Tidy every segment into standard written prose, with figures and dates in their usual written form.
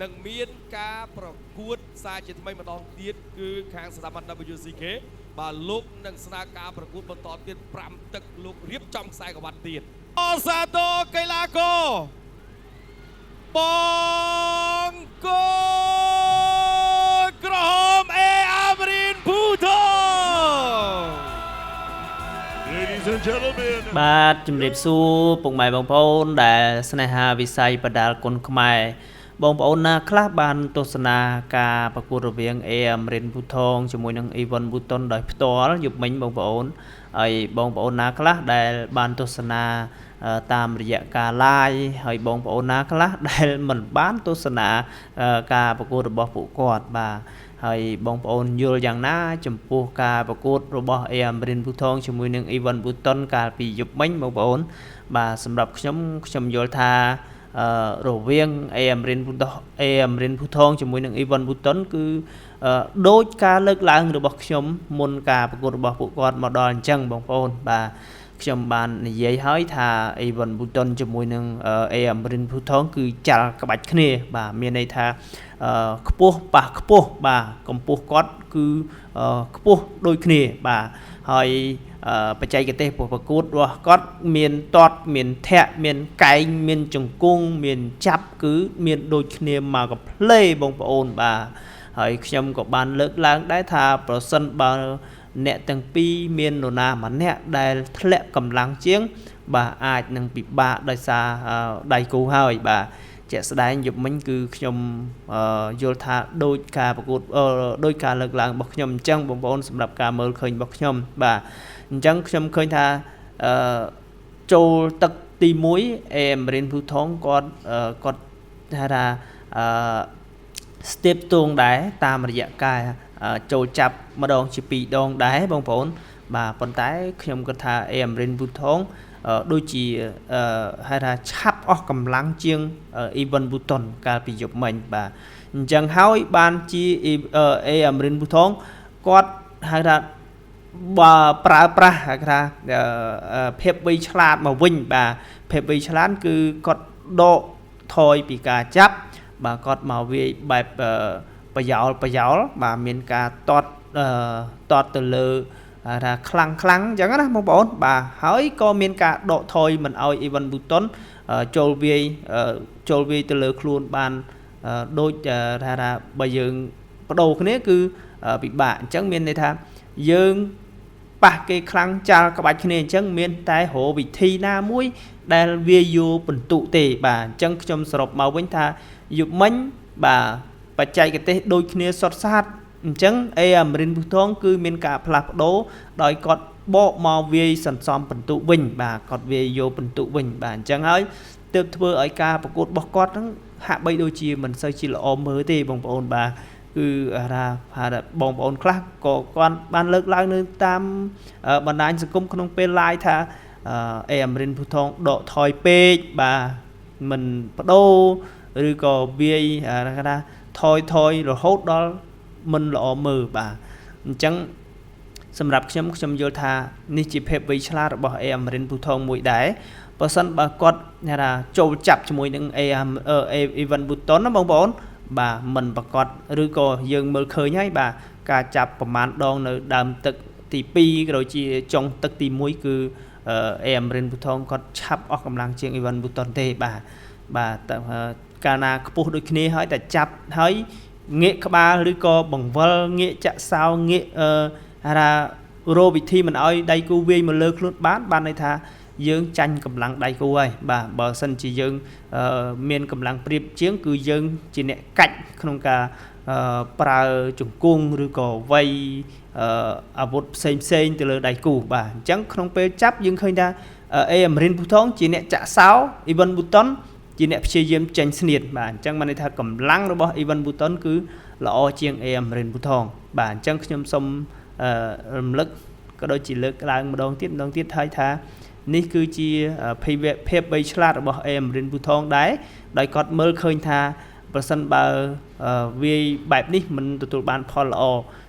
នឹងមានការប្រកួតសារជាថ្មីម្ដងទៀតគឺខាងស្ថាប័ន WCK បាទលោកនឹងស្នើការប្រកួតបន្តទៀត5ទឹកលោករៀបចំខ្សែក្រវ៉ាត់ទៀតអសាទរកីឡាករបង្គោលក្រហមអេអាមរិនភូថង Ladies and gentlemen, បាទជំរាបសួរពុកម៉ែបងប្អូនដែលស្នេហាវិស័យបដាល់គុណខ្មែរបងប្អូនណាខ្លះបានទស្សនាការប្រកួតរវាង អេ អាមរិន ភូថងជាមួយនឹង អ៊ីវ៉ាន់ ប៊ូតុនដោយផ្ទាល់យប់មិញបងប្អូនហើយបងប្អូនណាខ្លះដែលបានទស្សនាតាមរយៈការ live ហើយបងប្អូនណាខ្លះដែលមិនបានទស្សនាការប្រកួតរបស់ពួកគាត់បាទហើយបងប្អូនយល់យ៉ាងណាចំពោះការប្រកួតរបស់ អេ អាមរិន ភូថងជាមួយនឹង អ៊ីវ៉ាន់ ប៊ូតុនកាលពីយប់មិញបងប្អូនបាទសម្រាប់ខ្ញុំខ្ញុំយល់ថារវាង អេ អាមរិន ភូថង អេ អាមរិន ភូថងជាមួយនឹង អ៊ីវ៉ាន់ ប៊ូតុនគឺដូចការលើកឡើងរបស់ខ្ញុំមុនការប្រកួតរបស់ពួកគាត់មកដល់អញ្ចឹងបងប្អូនបាទខ្ញុំបាននិយាយហើយថា អ៊ីវ៉ាន់ ប៊ូតុនជាមួយនឹង អេ អាមរិន ភូថងគឺចាល់ក្បាច់គ្នាបាទមានន័យថាខ្ពស់ប៉ះខ្ពស់បាទកម្ពស់គាត់គឺខ្ពស់ដូចគ្នាបាទហើយបច្ចេកទេសប្រកួតរបស់គាត់មានតតមានធាក់មានកែងមានជង្គង់មានចាប់គឺមានដូចគ្នាមកកាផ្លេបងប្អូនបាទហើយខ្ញុំក៏បានលើកឡើងដែរថាប្រសិនបើអ្នកទាំងពីរមាននរណាម្នាក់ដែលធ្លាក់កម្លាំងជាងបាទអាចនឹងពិបាកដោយសារដៃគូហើយបាទជាក់ស្ដែងយប់មិញគឺខ្ញុំយល់ថាដូចការប្រកួតដោយការលើកឡើងរបស់ខ្ញុំអញ្ចឹងបងប្អូនសម្រាប់ការមើលឃើញរបស់ខ្ញុំបាទអញ្ចឹងខ្ញុំឃើញថាអឺចូលទឹកទី1អេមរិនភូថងគាត់គាត់ហៅថាអឺស្ទាបទងដែរតាមរយៈការចូលចាប់ម្ដងជា2ដងដែរបងប្អូនបាទប៉ុន្តែខ្ញុំគិតថាអេមរិនភូថងដូចជាហៅថាឆាប់អស់កម្លាំងជាងអ៊ីវ៉ាន់ប៊ូតុនកាលពីយប់មិញបាទអញ្ចឹងហើយបានជាអេអាមរិនភូថងគាត់ហៅថាបើប្រើប្រាស់ហៅថាភាពវៃឆ្លាតមកវិញបាទភាពវៃឆ្លាតគឺគាត់ដកថយពីការចាប់បាទគាត់មកវាយបែបប្រយោលប្រយោលបាទមានការតតតតទៅលើថាខ្លាំងខ្លាំងអញ្ចឹងណាបងប្អូនបាទហើយក៏មានការដកថយមិនឲ្យអ៊ីវ៉ាន់ប៊ូតុនចូលវាយចូលវាយទៅលើខ្លួនបានដូចថាបើយើងបដូរគ្នាគឺពិបាកអញ្ចឹងមានន័យថាយើងប៉ះគេខ្លាំងចាល់ក្បាច់គ្នាអញ្ចឹងមានតែរកវិធីណាមួយដែលវាយកពិន្ទុទេបាទអញ្ចឹងខ្ញុំសរុបមកវិញថាយប់មិញបាទបច្ចេកទេសដូចគ្នាសុទ្ធសាធអញ្ចឹងអេអាមរិនភូថងគឺមានការផ្លាស់ប្ដូរដោយគាត់បកមកវាយសន្សំពិន្ទុវិញបាទគាត់វាយយកពិន្ទុវិញបាទអញ្ចឹងហើយទើបធ្វើឲ្យការប្រកួតរបស់គាត់ហ្នឹងហាក់បីដូចជាមិនសូវជាល្អមើលទេបងប្អូនបាទគឺថាបងប្អូនខ្លះក៏គាត់បានលើកឡើងនៅតាមបណ្ដាញសង្គមក្នុងពេល live ថាអេអាមរិនភូថងដកថយពេកបាទមិនបដូរឬក៏វាយគេថាថយថយរហូតដល់មិនល្អមើលបាទអញ្ចឹងសម្រាប់ខ្ញុំខ្ញុំយល់ថានេះជាភាពវៃឆ្លាតរបស់អេអាមរិនភូថងមួយដែរបើសិនបើគាត់ថាចូលចាប់ជាមួយនឹងអេអ៊ីវ៉ាន់ប៊ូតុនណាបងប្អូនបាទមិនប្រកាសឬក៏យើងមើលឃើញហើយបាទការចាប់ប្រមាណដងនៅដើមទឹកទី2ក៏ដូចជាចុងទឹកទី1គឺអេអាមរិនភូថងគាត់ឆាប់អស់កម្លាំងជាងអ៊ីវ៉ាន់ប៊ូតុនទេបាទបាទកាលណាខ្ពស់ដូចគ្នាហើយតែចាប់ហើយងាកក្បាលឬក៏បង្វិលងាកចាក់សោងាកអឺថារោវិធីមិនអោយដៃគូវាយមកលើខ្លួនបានបានន័យថាយើងចាញ់កម្លាំងដៃគូហើយបាទបើសិនជាយើងមានកម្លាំងប្រៀបជាងគឺយើងជាអ្នកកាច់ក្នុងការប្រើជង្គង់ឬក៏វៃអាវុធផ្សេងផ្សេងទៅលើដៃគូបាទអញ្ចឹងក្នុងពេលចាប់យើងឃើញថាអេអាមរិនភូថងជាអ្នកចាក់សោអ៊ីវ៉ាន់ប៊ូតុនជាអ្នកព្យាយាមចេញស្នៀតបាទអញ្ចឹងបានន័យថាកម្លាំងរបស់អ៊ីវ៉ាន់ប៊ូតុនគឺល្អជាងអេអាមរិនភូថងបាទអញ្ចឹងខ្ញុំសូមរំលឹកក៏ដូចជាលើកឡើងម្ដងទៀតម្ដងទៀតហើយថានេះគឺជាភាពវៃឆ្លាតរបស់អេអាមរិនភូថងដែរដោយគាត់មើលឃើញថាប្រសិនបើវាយបែបនេះមិនទទួលបានផលល្អ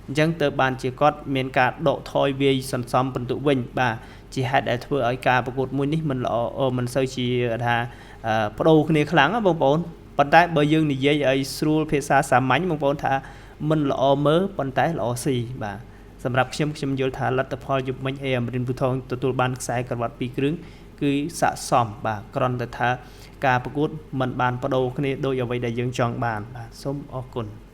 អញ្ចឹងទៅបានជាគាត់មានការដកថយវាយសន្សំពិន្ទុវិញបាទជាហេតុដែលធ្វើឲ្យការប្រកួតមួយនេះមិនល្អមិនសូវជាថាបដូរគ្នាខ្លាំងណាបងប្អូន ប៉ុន្តែបើយើងនិយាយឲ្យស្រួលភាសាសាមញ្ញបងប្អូនថាមិនល្អមើលប៉ុន្តែល្អស៊ីបាទសម្រាប់ខ្ញុំខ្ញុំយល់ថាលទ្ធផលយប់មិញអេអមរិនភូថងទទួលបានខ្សែក្រវ៉ាត់2គ្រឿងគឺស័ក្តិសមបាទគ្រាន់តែថាការប្រកួតមិនបានបដូរគ្នាដោយអ្វីដែលយើងចង់បានបាទសូមអរគុណ។